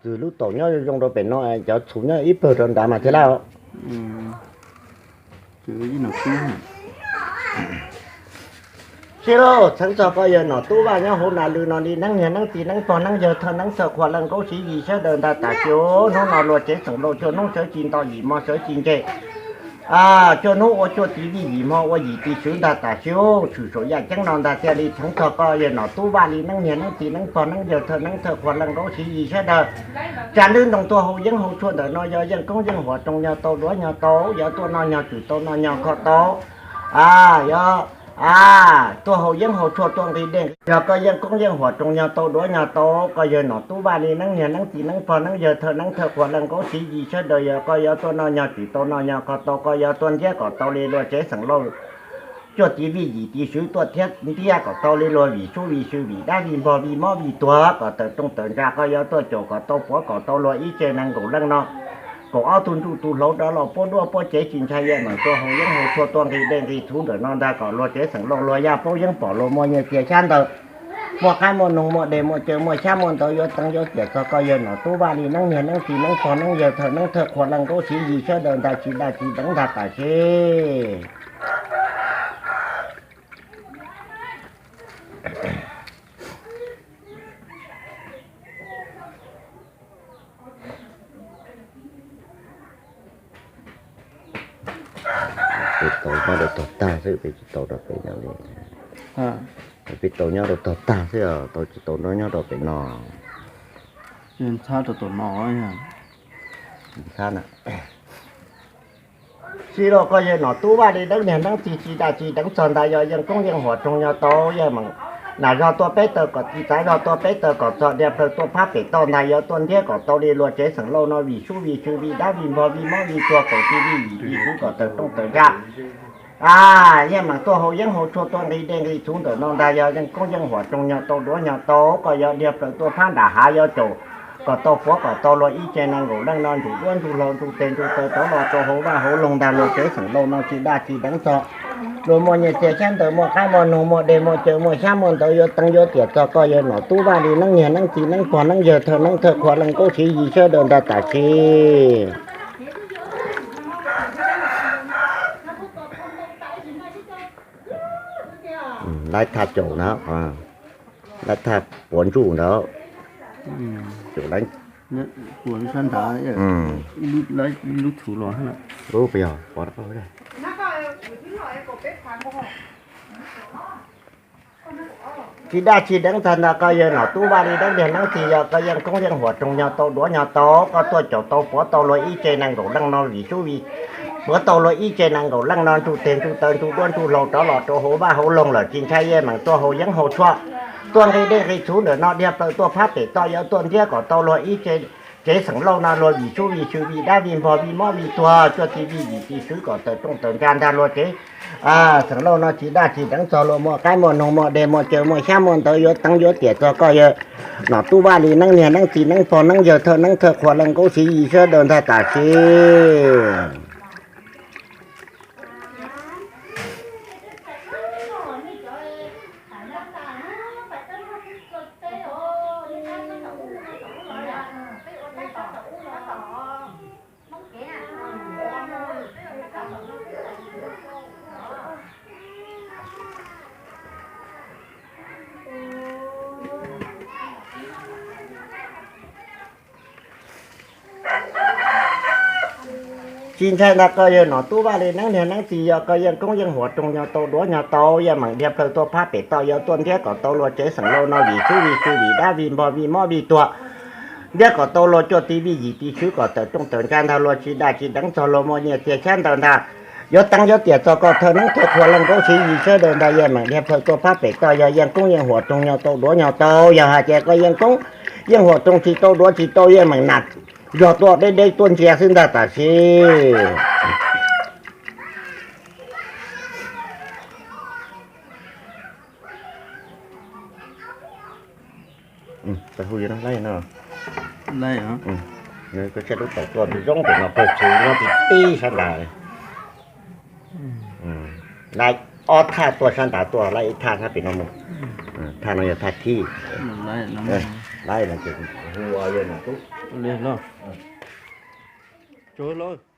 Txwm lub taum nyob zoo zoo rau pem no, cov txhuv nyob ib pawg rau nrad mas thiaj laj. Sib lauj, txheeb txog koj yawg Nom Tub Vaj nyob hauv nas lw no li neeb niag neeb txiv neeb pog neeb yawg thawj neeb thawj qhua leej nkaub siv yim sawv daws ntag tam sim no los tsev xeem Lauj cuaj hnub sawv tsis nto yim hmo sawv tsis ntse. Cuaj hnub ua cuaj tiv vij yim hmo ua yim tiv swv ntag tam sim tshwm saum yaj ceeb no ntag thiaj li txheeb txog koj yawg Nom Tub Vaj li neeb niag neeb txiv neeb pog neeb yawg thawj neeb thawj qhua leej nkaub siv yim sawv daws. Tsa nrwb ntoo tuaj hau yeeb hau tshuaj ntawm no yog yeej koob yeej huam roos nyog tau duav nyog tau, yog tuaj noj nyog tswm tau noj nyog kho tau. Yog tuaj hau yeeb hau tshuaj tuaj nqi dej nqi, yog koj yeej koob yeej huam roos nyog tau duav nyog tau, koj yawg Nom Tub Vaj li neeb niag neeb txiv neeb pog neeb yawg thawj neeb thawj qhua leej nkaub siv yim sawv daws, yog koj yuav tuaj noj nyog tswm tau noj nyog kho tau, koj yuav tuaj ntiab kom tau li luag tsev xeem Lauj cuaj tiv vij yim tiv swv tuaj thiab ntiab kom tau li luag vim sub vim sw vim dab vij npog vij mob vij tuag kom tawm rooj tawm ntsa, koj yuav tuaj caum kom tau puav kom tau luag ib tse nees nkaum leej no. Kaum ob tug ntsuj tus hlauv rov los puab duab puab cev tsis ntshai yawg meem tuaj hau yeeb hau tshuaj tuaj nqi dej nqi txhuv ntawm no ntag kom luag tsev xeem Lauj luag yaj paub yeeb pom luag muaj nyiaj txiag xyab ntawv, muaj qaib muaj noog muaj dej muaj cawv muaj xyab muaj ntawv yuav teev yuav tiam txog koj yawg Nom Tub Vaj li neeb niag neeb txiv neeb pog neeb yawg thawj neeb thawj qhua leej nkaub siv yim sawv daws ntag tsis daj tsis deev ntag tam sim. Peb tau nyob rau tog tag xwb, peb tsis tau rau pem no li. Peb tau nyob rau tog tag xwb os, tau tsis tau nyob rau pem no. Ntxhab rau tom no. Ntxhab na. Sib lauj, koj yawg Nom Tub Vaj li neeb niag neeb txiv tsis daj tsis deev txog ntag, yog yeej koob yeej huam roos nyog tau, yawg meem nam zog tuaj peb taw kom txi, txav zog tuaj peb taw kom txog, dhia plaws tuaj phab pem toj ntag, yuav tuaj ntiab kom tau li luag tsev xeem Lauj no vim sub vim sw vim dab vij npog vij mob vij tuag kaum tiv vij yim tiv swv kom tawm rooj tawm ntsa. Yawg meem tuaj hau yeeb hau tshuaj tuaj nqi dej nqi txhuv ntawm no ntag, yog yeej koob yeej huam roos nyog tau duav nyog tau, koj yuav dhia plaws tuaj phab nram hav yuav caum kom tau puav kom tau luag ib tse nees nkaum leej no ntsuj duab ntsuj hlauv ntsuj teg ntsuj taw rov los rau hauv vaj hauv loog ntag, luag tsev xeem Lauj no tsis daj tsis deev txog. Luag muaj nyiaj txiag xyab ntawv muaj qaib muaj noog muaj dej muaj cawv muaj xyab muaj ntawv yuav teev yuav tiam txog koj yawg Nom Tub Vaj li neeb niag neeb txiv neeb pog neeb yawg thawj neeb thawj qhua leej nkaub siv yim sawv daws ntag tam sim. Laib thaj caum na, laib thaj puav ntsuj ntawd. Caum laib, puav sab nrad, ib lub txhuv los. Ub, puas yog pov rau koj. Tsis daj tsis deev txog ntag, koj yawg Nom Tub Vaj li neeb niag neeb txiv, yog koj yeej koob yeej huam roos nyog tau duav nyog tau, koj tuaj caum tau puav tau luag ib tse nees nkaum leej no vim sub vim, puav tau luag ib tse nees nkaum leej no ntsuj teg ntsuj taw ntsuj duab ntsuj hlauv rov los rau hauv vaj hauv loog lawm, tsis ntshai yawg meem tuaj hau yeeb hau tshuaj tuaj nqi dej nqi txhuv ntawm no dhia plaws tuaj phab pem toj yuav tuaj ntiab kom tau luag ib tse, tsev xeem Lauj no luag vim sub vim sw vim dab vij npog vij mob vij tuag cuaj tiv vij yim tiv swv kom tawm rooj tawm ntsa ntag, luag tsev xeem Lauj no tsis daj tsis deev txog, luag muaj qaib muaj noog muaj dej muaj cawv muaj xyab muaj ntawv yuav teev yuav tiam txog koj yawg Nom Tub Vaj li neeb niag neeb txiv neeb pog neeb yawg thawj neeb thawj qhua leej nkaub siv yim sawv daws ntag tam sim. Tsis ntshai ntag, koj yawg Nom Tub Vaj li neeb niag neeb txiv, yog koj yeej koob yeej huam roos nyog tau duav nyog tau, yawg meem dhia plaws tuaj phab pem toj yuav tuaj ntiab kom tau luag tsev xeem Lauj no vim sub vim sw vim dab vij npog vij mob vij tuag, ntiab kom tau luag cuaj tiv vij yim tiv swv kom tawm rooj tawm ntsa ntag, luag tsis daj tsis deev txog, luag muaj nyiaj txiag xyab ntawv ntag, yuav teev yuav tiam txog koj thawj neeb thawj qhua leej nkaub siv yim sawv daws ntag, yawg meem dhia plaws tuaj phab pem toj, yog yeej koob yeej huam roos nyog tau duav nyog tau, yog hais tias koj yeej koob yeej huam roos tsis tau duav tsis tau, yawg meem nam zog tuaj deb deb tuaj ntsia xwb ntag tam sim. Hu no, koj tshaj lub taum tuaj zoo pem no pawg txhuv nyob tib tib sab nrad. Laib ob thaj tuaj sab nrad tuaj, laib ib thaj sab pem no mus. Thaj no yog thaj thib. Lawm no ces hu ua yog no tub. Li los. Tsuag lawm.